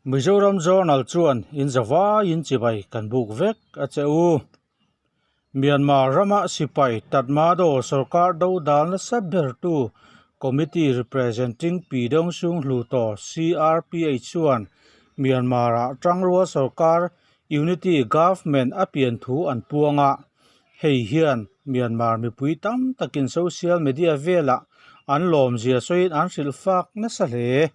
Mizoram Journal chuan in zavaiin chibai kan buk vek a che u. Myanmar rama sipai Tatmadaw sorkar do dal nasa bertu Committee Representing Pyidaungsu Hluttaw, CRPH, chuan Myanmar-ah Tangrua sorkar Unity Government a pian thu an puang a. Hei hian Myanmar mipui tam takin social media velah an lawmzia sawiin an hrilh fak nasa hle.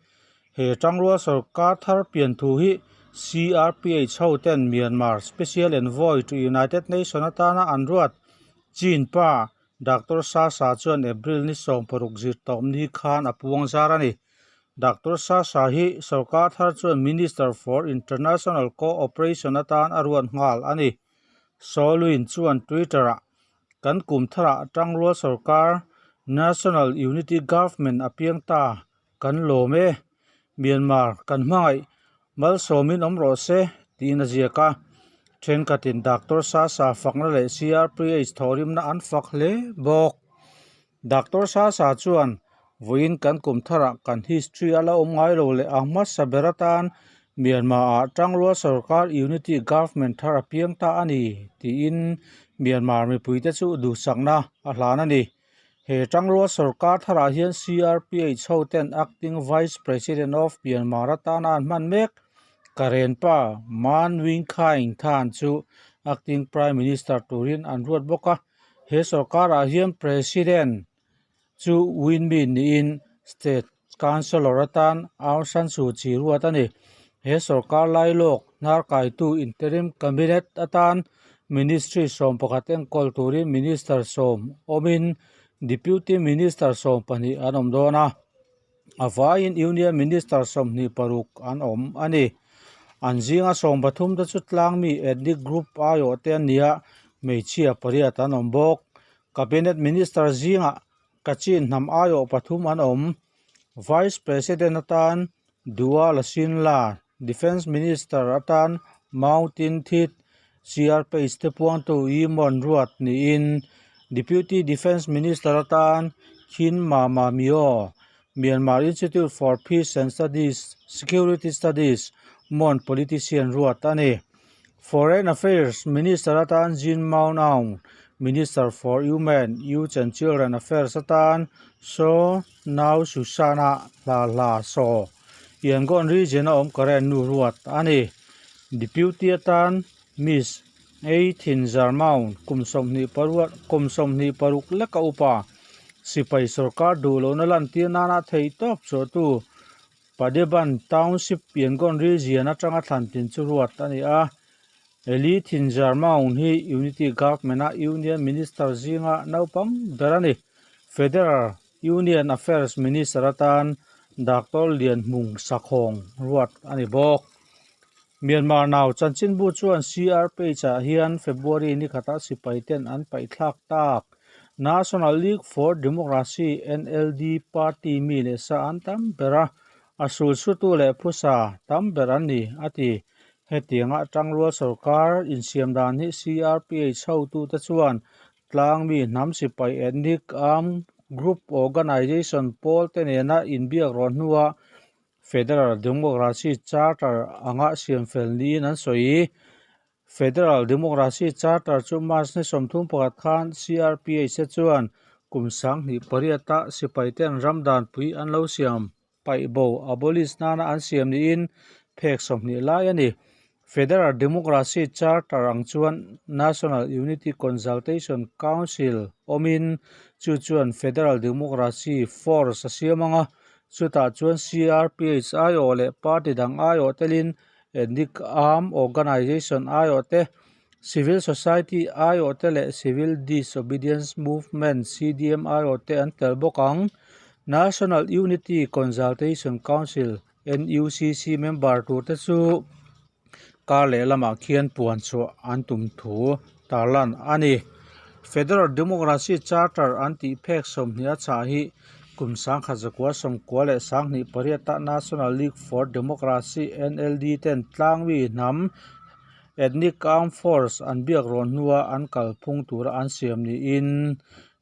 He Tangrua sorkar thar pian thu hi CRPH ho ten Myanmar Special Envoy to United Nation atana an ruat Chin pa Doctor Sasa chuan April ni 16 zirtawp ni khan a puang zar a ni. Doctor Sasa hi sorkar thar chuan Minister for International Co-operation atan a ruat nghal a ni. Sawluin chuan Twitter-ah Kan kum tharah Tangrua sorkar National Unity Government a piang ta Kan lawm e, Myanmar kan hmangaih malsawmin awm rawh se tiin a ziak a. Thenkhatin Doctor Sasa fakna leh CRPH thawhrimna an fak hle bawk. Doctor Sasa chuan vawiin kan kum tharah kan history a la awm ngai lo leh a hmasa ber atan Myanmar-ah Tangrua Sarkar Unity Government thar a piang ta a ni tiin Myanmar mipuite chu duhsakna a hlan a ni. He Tangrua sorkar tharah hian CRPH ho ten Acting Vice President of Myanmar atana an hman mek Karen pa Man Win Khaing Than chu Acting Prime Minister turin an ruat bawk a. He sorkarah hian President chu Win Myint niin State Councillor atan Aung San Suu Kyi ruat a ni. He sorkar lailawk hnarkaitu Interim Cabinet atan Ministry 11 enkawl turin Minister sawm awmin Deputy Minister 12 an awm dawn a, a vaiin Union Minister 26 an awm a ni. An zinga 13 te chu tlangmi ethnic group aiawh te an ni a, hmeichhia pariat an awm bawk. Cabinet Minister zingah Kachin hnam aiawh pathum an awm. Vice President atan Dua Lasinla, Defence Minister atan Maung Tin Thit, CR Page te puangtu Yimon Ruat niin Deputy Defence Minister atan Khin Ma Ma Myo, Myanmar Institute for Peace and Studies Security Studies Mon politician ruat a ni. Foreign Affairs Minister atan Jin Maung Aung, Minister for Women, Youth and Children Affairs atan Saw Nau Susana Hla Hla Saw, Yangon Region a awm Karen nu ruat a ni. Deputy atan Miss Ei Thin Zar Maung kum 26 kum 26 leka upa sipai sorkar duh lohna lantir nana theih tawp chhuahtu Padeban Township Yangon Region atanga thlan tin chu ruat a ni a. Eli Thinzar Maung hi Unity Government-a Union Minister zinga naupang ber a ni. Federal Union Affairs Minister atan Doctor Lianhmung Sakhawng ruat a ni bawk. Myanmar Now chanchinbu chuan CR page-ah hian February ni khatah sipai ten an paihthlak tak. National League for Democracy, NLD, party mi leh sa an tam ber a, a sulsutu leh phusa tam ber an ni, a ti. Hetianga Tangrual sorkar insiam dan hi CRPH hotute chuan tlangmi hnam sipai ethnic armed group organisation pawl te nena inbiak rawh hnuah Federal Democracy Charter anga siam fel niin an sawi. Federal Democracy Charter chu March ni 31 khan CRPH te chuan kum 28 a sipai ten ram danpui an lo siam paih bo abolish nana an siam niin phek 20 lai a ni. Federal Democracy Charter ang chuan National Unity Consultation Council awmin chu chuan Federal Democracy Force a siam ang a, chutah chuan CRPH aiawh leh party dang aiawh telin Ethnic Arm Organisation aiawh te, Civil Society aiawh te leh Civil Disobedience Movement, CDM, aiawh te an tel bawk ang. National Unity Consultation Council, NUCC, member tur te chu kar leh lamah khian puan chhuah an tum thu tarlan a ni. Federal Democracy Charter an tih phek 20 a chhah hi Kum 1998 a National League for Democracy, NLD, ten tlangmi hnam Ethnic Armed Force an biak rawn hnua an kalphung tura an siam niin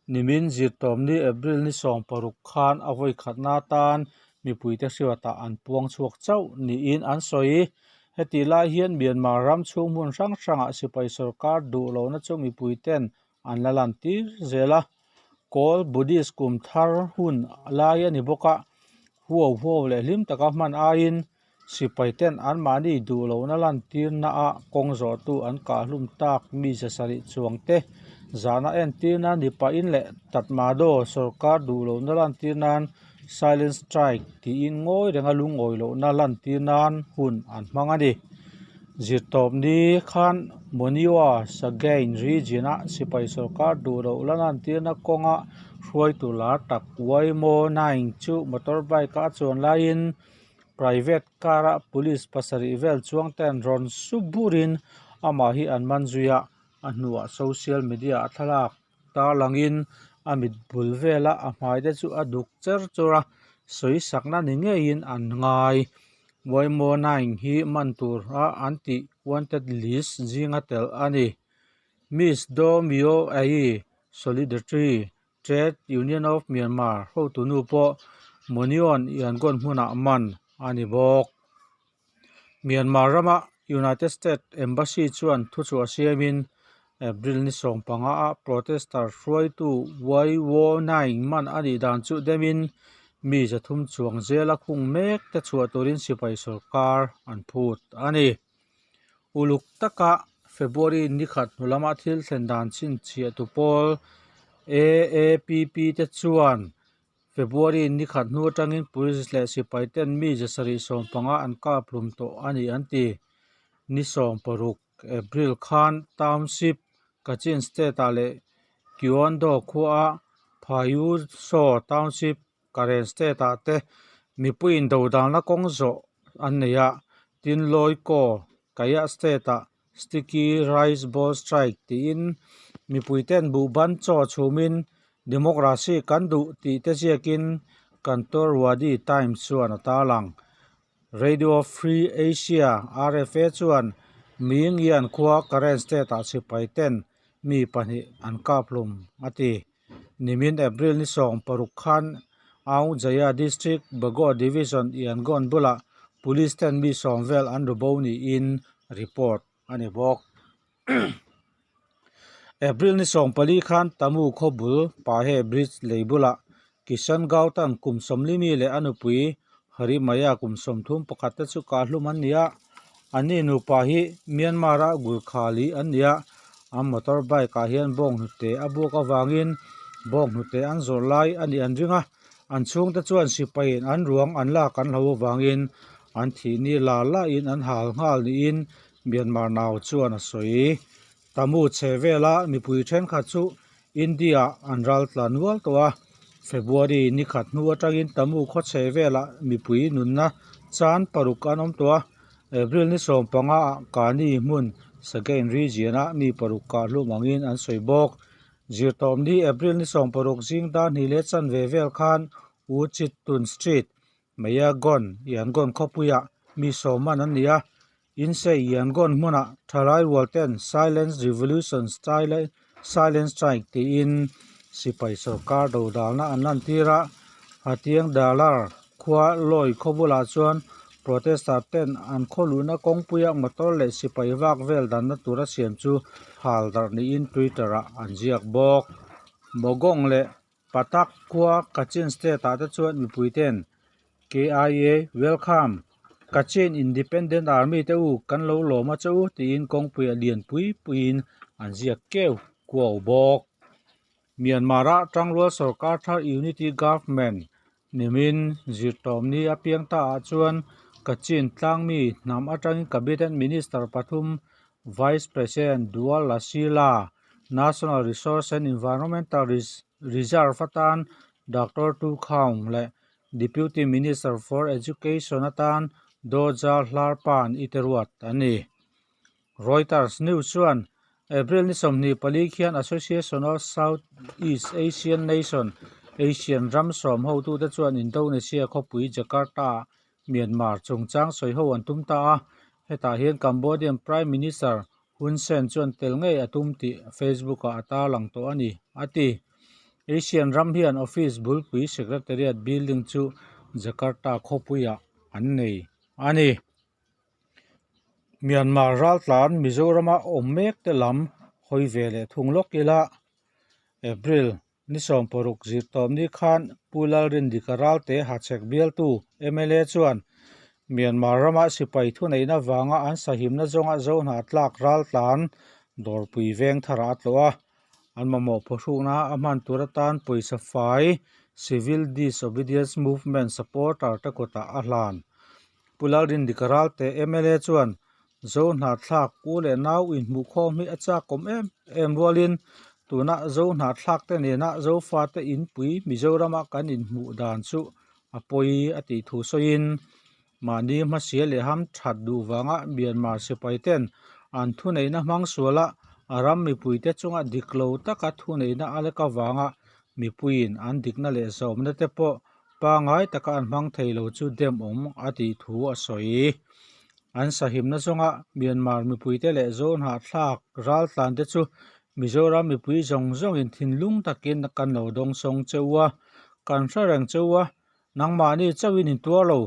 nimin zirtawmni April ni 16 khan a vawikhatna atan mipuite hriatah an puang chhuak chauh niin an sawi. Hetih lai hian Myanmar ram chhung hmun hrang hrangah sipai sorkar duh lohna chu mipuiten an la lantir zel a. Kawl Buddhist kum thar hun lai a ni bawk a, huau huau leh hlim taka hman aiin sipai ten anmahni duh lohna lantirna ah kawng zawhtu an kahhlum tak mi zasarih chuang te zahna entirna ni pahin leh Tatmadaw sorkar duh lohna lantir nan Silent Strike tiin ngawi renga lungawi lohna lantir nan hun an hmang a ni. Zirtawpni khan Monywa Sagaing region-a sipai sorkar duh loh la lantirna kawnga hruaitu lar tak Wai Maw Naing chu motorbike-a a chuan laiin private car-a police pasarih vel chuang ten rawn su burin amah hi an man zui a, a hnuah social media-a thlalak Tarlangin a mit bul vela a hmai te chu a duk cher chur a, sawi sakna ni ngeiin an ngai. Waymo nine hi man tura an tih wanted list zinga tel a ni. Miss Daw Myo Aye, Solidarity Trade Union of Myanmar hotunu pawh Monyuan Yangon hmunah man a ni bawk. Myanmar rama United States Embassy chuan thuchhuah siamin April ni 15 a protester hruaitu Wai Wo Naing man a nih dan chu demin mi 300 chuang zela khung mek te chhuah turin sipai sorkar an phut a ni. Uluk taka February ni khat hnu lama thil thlen dan chhinchhiahtu pawl AAPP te chuan February ni khat hnu atangin police leh sipai ten mi 715 an kap hlum tawh a ni an ti. Ni 16 April khan Township, Kachin State ah leh Kyondo khua Phayusaw Township, Karen State ah te mipuiin dodalna kawng zawh an nei a, tin Loikaw, Kayah State ah Sticky Rice Ball Strike tiin mipuiten buhban chaw chhumin Democracy kan duh tih te ziakin Kantorwadi Times chuan a tarlang. Radio Free Asia, RFA, chuan Myingyan khua Karen State-ah sipai ten mi pahnih an kap hlum a ti. Nimin April ni 16 khan Aung Jaya District, Bago Division, Yangon bulah Police ten mi sawm vel an ru bo niin report a ni bawk. April ni 14 khan Tamu khaw bul Pahe Bridge lei bulah Kishan Gautam kum 40 mi leh a nupui Harimaya kum 31 te chu kahhlum an ni a. Anni nupa hi Myanmar-a Gurkhali an ni a, an motor bike ah hian bawnghnute a buak avangin bawnghnute an zawrh lai a nih an ring a, an chhungte chuan sipaiin an ruang an lak an hlo avangin an thihni la lain an hal nghal niin Myanmar nau chuan a sawi. Tamu chhe vela mipui thenkhat chu India an ral tla nual tawh a, February ni khat hnu atangin Tamu khaw chhe velah mipui nunna chan paruk an awm tawh a, April ni 15 ah Kani hmun Sagaing region ah mi paruk kah hlum angin an sawi bawk. Zirtawmni April ni 16 zing dar hnih leh chanve vel khan U Chit Tun Street, Mayagon, Yangon khawpuiah mi sawm man an ni a, Insei Yangon hmunah thalai rual ten Silence Revolution Silent Strike tiin sipai sorkar dodalna an lantir a, Hatiang Dalar khua lawi khaw bulah chuan protester ten an khaw luhna kawngpuia motor leh sipai vak vel danna tura siam chu hal darh niin Twitter ah an ziak bawk. Mogong leh Patak khua Kachin State ah te chuan mipui ten KIA Welcome Kachin Independent Army te u kan lo lawm a che u tiin kawngpui a lian pui puiin an ziak keu kuau bawk. Myanmar ah Tangrual Sorkar Thar Unity Government nimin zirtawmni a piang ta ah chuan Kachin tlangmi hnam atangin Cabinet Minister pathum Vice President Dua Lasila National Resource and Environmental Reserve atan Doctor Tu Khaung leh Deputy Minister for Education atan Daw Ja Hlar Pan i te ruat a ni. Reuters News chuan April ni 24 khian Association of South East Asian Nation, Asian ram sawm hotute chuan Indonesia khawpui Jakarta-ah Myanmar chungchang sawiho an tum ta a, hetah hian Cambodian Prime Minister Hun Sen chuan tel ngei a tum tih Facebook-ah a tarlang tawh a ni, a ti. Asian ram hian office bulpui Secretariat building chu Jakarta khawpuiah an nei a ni. Myanmar raltlan Mizorama awm mek te lam hawi ve leh thung lawk ila April ni 16 zirtawpni khan Pu Lalrindika Ralte Hachhek bialtu mla chuan Myanmar rama sipai thuneihna vanga an sahimna zawnga Zohnahthlak raltlan dawrpui veng tharah a tlawh a, an mamawh phawhrukna a hman tur atan pawisa fai Civil Disobedience Movement supporter te kutah a hlan. Pu Lalrindika Ralte mla chuan Zohnahthlak u leh nau inhmuhkhawm hi a chakawm em em rualin tuna Zohnahthlak te nena Zofate inpui Mizorama kan inhmuh dan chu a pawi a tih thu sawiin mahni hmasia leh ham that duh vanga Myanmar sipai ten an thuneihna hmang suala a ram mipuite chunga dik lo taka thuneihna a lek avanga mipuiin an dikna leh zawmna te pawh Pangai taka an hmang thei lo chu dem awm a tih thu a sawi. An sahimna zawnga Myanmar mipuite leh Zohnahthlak raltlante chu Mizoram mipui zawng zawngin thinlung takin kan lo dawngsawng che u a, kan hre reng che u a, nangmahni chauhin in tuar lo,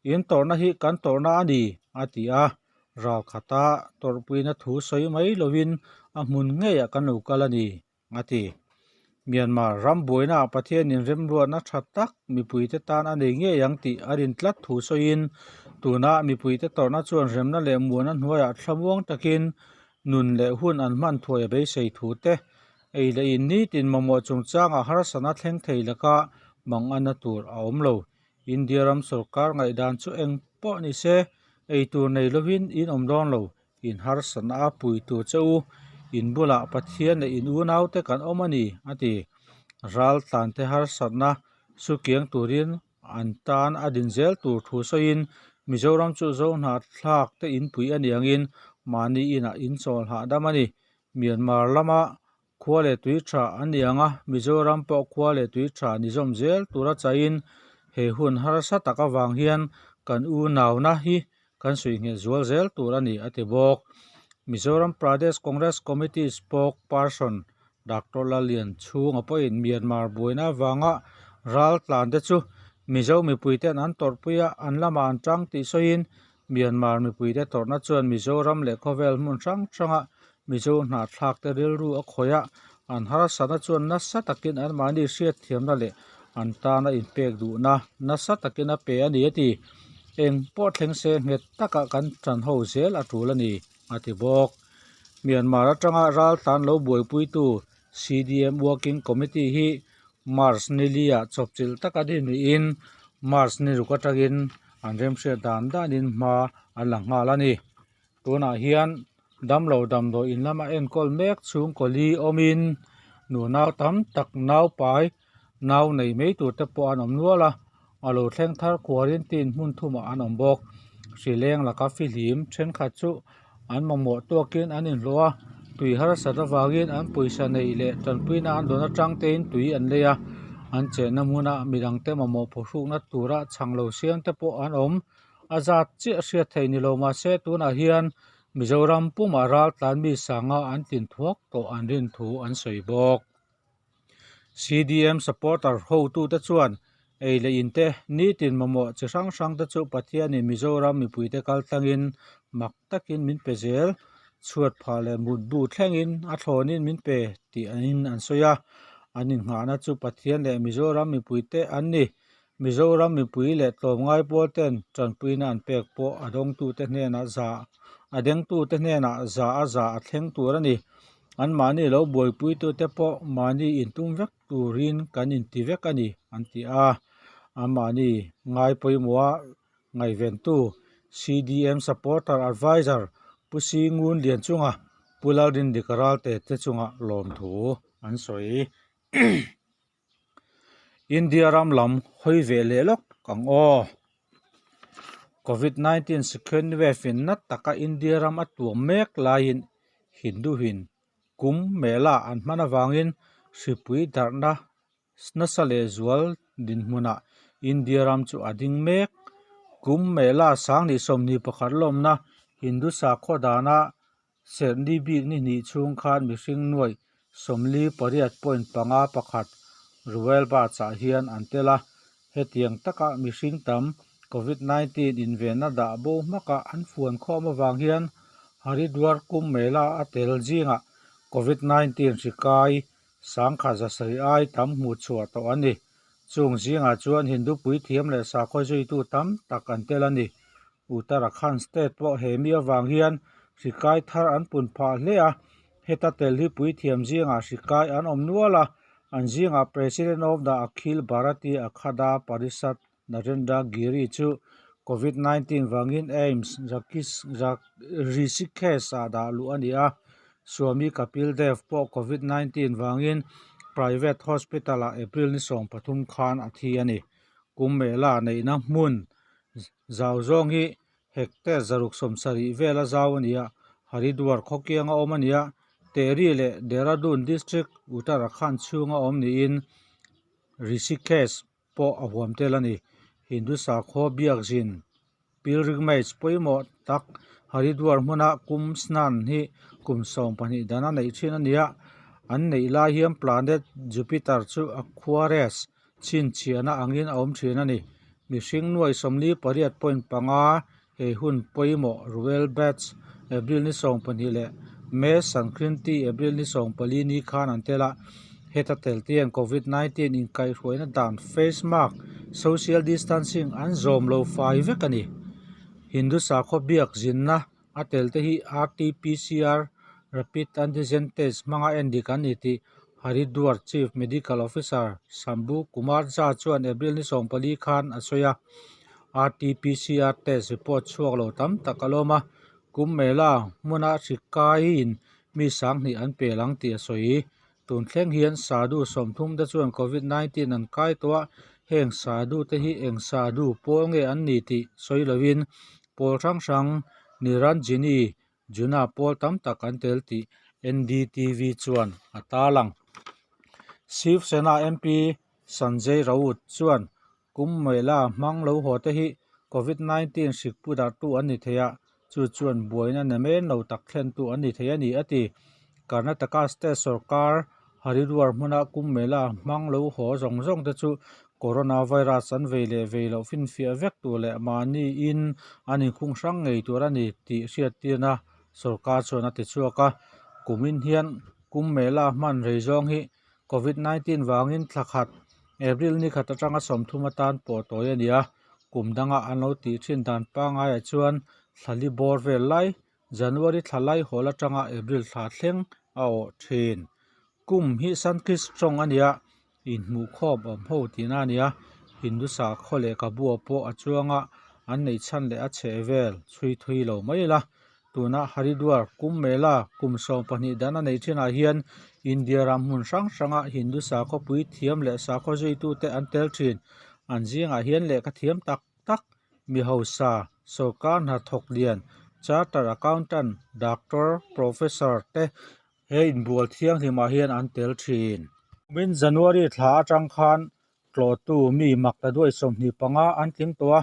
in tawrhna hi kan tawrhna a ni, a ti a. Ralkhata tawrhpuina thu sawi mai lovin a hmun ngeiah kan lo kal a ni. a ti. Myanmar ram buainaah Pathianin remruatna tha tak mipuite tan a nei ngei ang tih a rin tlat thu sawiin, tuna mipuite tawrhna chuan remna leh muana hnuaiah thlamuang takin nun leh hun an hman thuai a beisei thu te, ei leh in nitin mamawh chungchangah harsatna thleng thei laka manganna tur a awm lo. India ram sorkar ngaihdan chu eng pawh ni se, ei tur nei lovin in awm dawn lo In harsatna a pui tur che u, in bulah Pathian leh in unaute kan awm a ni, a ti. Raltlante harsatna sukiang turin an tan a din zel tur thu sawiin, Mizoram chu Zohnahthlak te inpui a ni angin mahni inah in chawl hahdam a ni. Myanmar lama khua leh tui tha an ni ang a, Mizoram pawh khua leh tui tha ni zawm zel tura chaiin he hun harsa tak avang hian kan unauna hi kan suih ngheh zual zel tur a ni, a ti bawk. Mizoram Pradesh Congress Committee Spokesperson Doctor Lalian chhunga pawhin Myanmar buaina avanga raltlan te chu Mizo mipuiten an tawrhpui a, an lamah an tang tih sawiin Myanmar mipuite tawrhna chuan Mizoram leh khawvel hmun hrang hranga Mizo hnahthlakte rilru a khawih a, an harsatna chuan nasa takin anmahni hriatthiamna leh an tana inpek duhna nasa takin a pe a ni a ti. Eng pawh thleng se nghet taka kan tan ho zel a tul a ni, a ti bawk. Myanmar atanga raltlan lo buaipuitu CDM Working Committee hi March ni liah chawpchilh taka din niin March ni ruk atangin an remhriat dan danin hma an la nghal a ni. Tunah hian damlo damdawi in lama enkawl mek chhungkaw li awmin nu nau tam tak nau pai nau nei mai tur te pawh an awm nual a, a lo thleng thar quarantine hmun thumah an awm bawk. Hri leng laka fihlim thenkhat chu an mamawh tawkin an inhlawh a, tui harsat avangin an pawisa neih leh tanpuina an dawn atang tein tui an lei a, an chenna hmuna midangte mamawh phawhrukna tura chhang lo siam te pawh an awm. A zat chiah hriat theih ni lo mahse tunah hian Mizoram pumah raltlan mi sanga an tlin thuak tawh an rin thu an sawi bawk. CDM supporter hotute chuan ei leh in te nitin mamawh chi hrang hrang te chu Pathianin Mizoram mipuite kal tlangin mak takin min pe zel, chhuat phah leh mutbu thlengin a thlawnin min pe tih in an sawi a, an innghahna chu Pathian leh Mizoram mipuite an ni. Mizoram mipui leh tlawmngai pawl ten tanpuina an pek pawh a dawngtute hnenah za a dengtute hnenah za a za a thleng tur a ni. Anmahni lo buaipuitute pawh mahni intum vek turin kan inti vek a ni, an ti a. Anmahni ngai pawimawha ngaihventu CDM Supporter Advisor Pu Singun Lianchunga, Pu Lalrindika Ralte te chunga lawmthu an sawi. India ram lam hawi ve leh lawk ang aw. Covid 19 second wave in na taka India ram a tuam mek laiin Hindu hin Kumbh Mela an hman avangin hripui darhna. Nasa leh zual dinhmunah India ram chu a ding mek. Kum Mela Sangni 21 lawmna Hindu sakhaw dana serhni bik ni hnih chhung khan mihring nuaih 48.51 Ruel Bach-ah hian an tel a. Hetiang taka mihring tam Covid 19 invenna dah bo hmaka an fuan khawm avang hian Haridwar Kumbh Mela a tel zingah Covid 19 hri kai Sangkhat zasarih ai tam hmuh chhuah tawh a ni. Chung zingah chuan Hindu puithiam leh sakhaw zuitu tam tak an tel a ni. Uttarakhand state pawh he mi avang hian hri kai thar an pun phah hle a. Heta tel hi puithiam zingah hri kai an awm nual a, an zingah President of the Akhil Bharatiya Akhada Parishad Narendra Giri chu Covid 19 vangin AIIMS Rishikesh ah dah luh a ni a, Swami Kapil Dev pawh Covid 19 vangin private hospital ah April ni 13 khan a thi a ni. Kumbh Mela neihna hmun zau zawng hi hectare 670 vela zau a ni a, Haridwar khawkianga awm a ni a, Tehri leh Dehradun district Uttarakhand chhunga awm niin Rishikesh pawh a huam tel a ni. Hindu sakhaw biakzin pilgrimage pawimawh tak Haridwar hmuna Kumbh Snan hi kum 12 dana neih thin a ni a, an neih lai hian planet Jupiter chu Aquarius chhinchhiahna angin a awm thin a ni. Mihring nuai 48.5 he hun pawimawh Royal Batch April ni 12 leh May Sankranti April ni 14 ni khan an tel a, heta tel te hian Covid 19 inkaihhruaina dan face mask, social distancing an zawm lo fai vek a ni. Hindu sakhaw biak zinna a tel te hi RT-PCR, Rapid Antigen Test, hmanga endik an ni tih Haridwar Chief Medical Officer Shambhu Kumar Jha chuan April ni 14 khan a sawi a. RT-PCR test report chhuak lo tam tak a lawm a, Kumbh Mela hmuna hri kaiin mi 2000 an pel ang tih a sawi. Tun thleng hian sadhu 30 te chuan Covid 19 an kai tawh a, heng sadhu te hi eng sadhu pawl nge an ni tih sawi lovin pawl hrang hrang Niranjini Juna pawl tam tak an tel tih NDTV chuan a tarlang. Shiv Sena MP Sanjay Raut chuan Kumbh Mela hmang lo haw te hi Covid 19 hrik pu darhtu an ni thei a, chu chuan buaina namen lo tak thlentu an ni thei a ni, a ti. Karnataka state sorkar Haridwar hmuna Kumbh Mela hmang lo haw zawng zawng te chu coronavirus an vei leh vei loh finfiah vek tur leh mahniin an inkhung hrang ngei tur a ni tih hriattirna sorkar chuan a ti chhuak a. Kumin hian Kumbh Mela hman rei zawng hi Covid 19 vangin thla khat April ni khat atanga 30 atan pawh tawi a ni a, kum danga an lo tih thin dan pangaiah chuan thla li bawr vel lai January thla lai hawl atanga April thla thleng a awh thin. Kum hi Sanskrit tawng a ni a, inhmuhkhawm awm ho tihna a ni a, Hindu sakhaw lehkhabu pawh a chuang a, an neih chhan leh a chheh vel chhui thui lo mai ila. Tuna Haridwar Kumbh Mela kum 12 dan a neih thinah hian India ram hmun hrang hranga Hindu sakhaw puithiam leh sakhaw zuitute an tel thin. An zingah hian lehkha thiam tak tak, mi hausa, sorkar hnathawk lian, charter accountant, doctor, professor te he inbual thianghlimah hian an tel thin. Kumin January thla atang khan tlawhtu mi makta duai 25 an tling tawh a,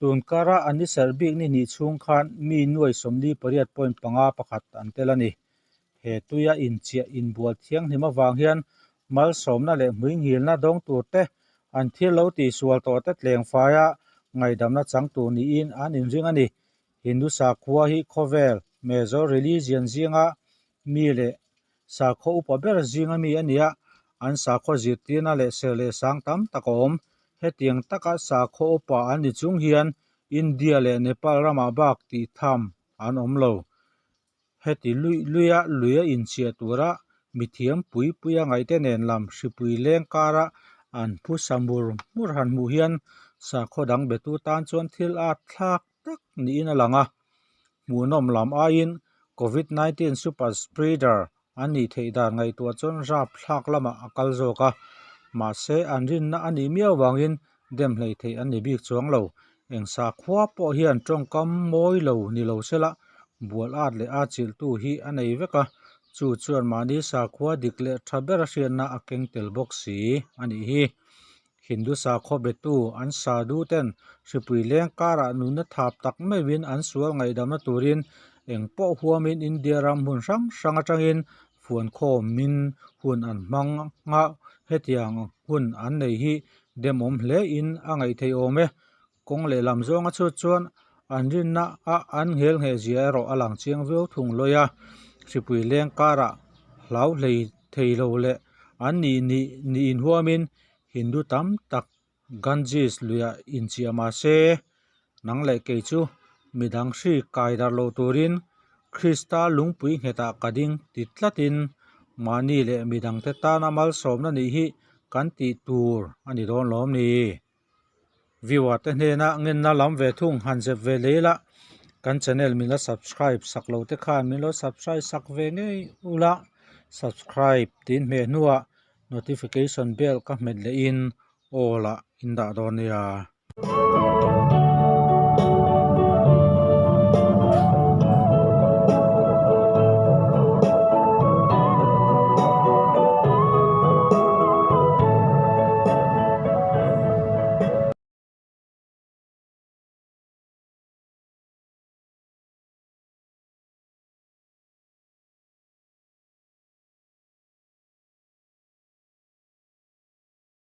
tun kara an ni serh bik ni hnih chhung khan mi nuai 48.51 an tel a ni. He tuia inchiah inbual thianghlim avang hian malsawmna leh hmuinghilna dawng tur te, an thil lo tihsual tawh te tleng faia ngaihdamna chang tur niin an inring a ni. Hindu sakhua hi khawvel major religion zinga mi leh sakhaw upa ber zinga mi a ni a, an sakhaw zirtirna leh ser leh sang tam tak a awm. Hetiang taka sakhaw upa an ni chung hian India leh Nepal ramah bak tih tham an awm lo. Heti luih luia lui a inchhiah tura mithiam pui puia ngaihte nen lam hripui leng kara an phusa mur mur han hmuh hian sakhaw dang betu tan chuan thil a thlak tak niin a lang a. Hmuhnawm lam aiin Covid 19 super spreader an nih theih dan ngaihtuah chuan rap thlak lamah a kal zawk a, mahse an rinna a nih miau vangin dem hlei theih an ni bik chuang lo. Eng sakhua pawh hian tawngkam mawi lo ni lo sela, bual at leh a chilhtu hi a nei vek a. Chu chuan mahni sakhua dik leh tha bera hriatna a keng tel bawk si a nih hi. Hindu sakhaw betu an sadhu ten hripui leng karah nunna thap tak meuhin an sual ngaihdamna turin eng pawh huamin India ram hmun hrang hrang atangin fuankhawmin hun an hmang a, hetiang hun an nei hi demawm hle in a ngaih theih awm e. Kawng lehlam zawnga chhut chuan an rinna a an nghel ngheh zia erawh a lang chiang viau thung lawi a, hripui leng karah hlau hlei thei lo leh an nih nih nih inhuamin Hindu tam tak Ganges luiah inchiah mah se, nang leh kei chu midang hri kai darh lo turin Krista lungpui nghetah ka ding ti tlatin mahni leh midangte tana malsawmna nih hi kan tih tur a ni dawn lawm ni? Viewer te hnena ngenna lam ve thung han zep ve leh ila kan channel min la subscribe sak lo te khan min lo subscribe sak ve ngei ula subscribe tin hmeh hnuah notification bell ka hmet leh in all ah in dah dawn nia.